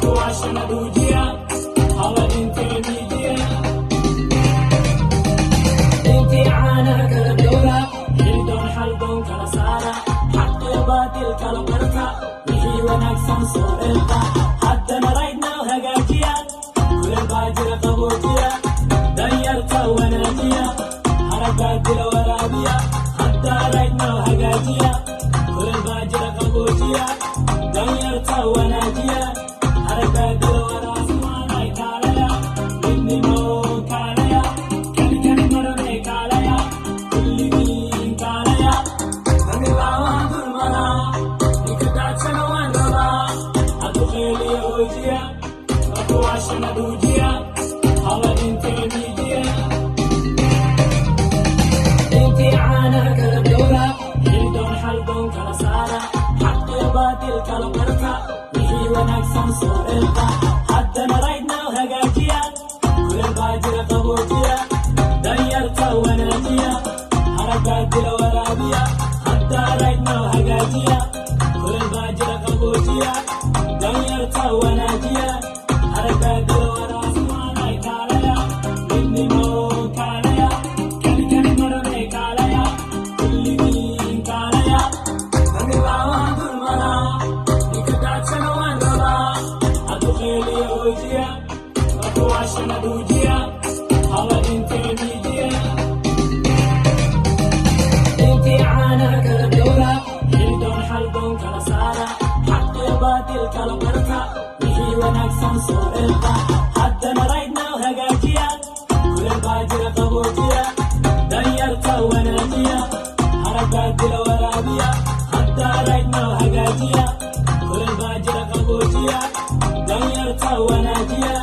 Kuwaashana dhuujiya, haba dhintee miijiya. Intii caanaha kala dhowra, xildoon xaldoon kala saara, xaqiyo baatil kala barta, wixii wanaagsan soo dheelta, haddana right now hagaajiya. Kuleel baa jira, qaboojiya. Danyarta wanaajiya, harag dila waraabiya. Hadda right now hagaajiya. Kuleel baa jira, qaboojiya. Danyarta wanaajiya, harag dila waraabiya. Kaalaya, midnimo kaalaya, kali kali marane kaalaya, kulligiin kaalaya. Damilaawaha dulmaraa, ninka daadsana waan rabaa. Hadduu qeeliya hoojiya, makuwaashana dhuujiya, haba dhintee miijiya. Intii caanaha kala dhowra, xildoon xaldoon kala saara, xaqiyo baatil kala barta, wixii wanaagsan soo dheelta, haddana right now hagaajiya. Kuleel baa jira, qaboojiya. Danyarta wanaajiya, harag dila waraabiya. Hadda right now hagaajiya. Kuleel baa jira, qaboojiya. Danyarta wanaajiya, harag dila waraabiya. Kaalaya, midnimo kaalaya, kali kali marane kaalaya, kulligiin kaalaya. Damilaawaha dulmaraa, ninka daadsana waan rabaa. Hadduu qeeliya hoojiya, makuwaashana dhuujiya, haba dhintee miijiya. Intii caanaha kala dhowra, xildoon xaldoon kala saara, xaqiyo baatil kala barta, wixii wanaagsan soo dheelta, haddana right now hagaajiya. Kuleel baa jira, qaboojiya. Danyarta wanaajiya, harag dila waraabiya. Hadda right now hagaajiya. Kuleel baa jira, qaboojiya. Danyarta wanaajiya.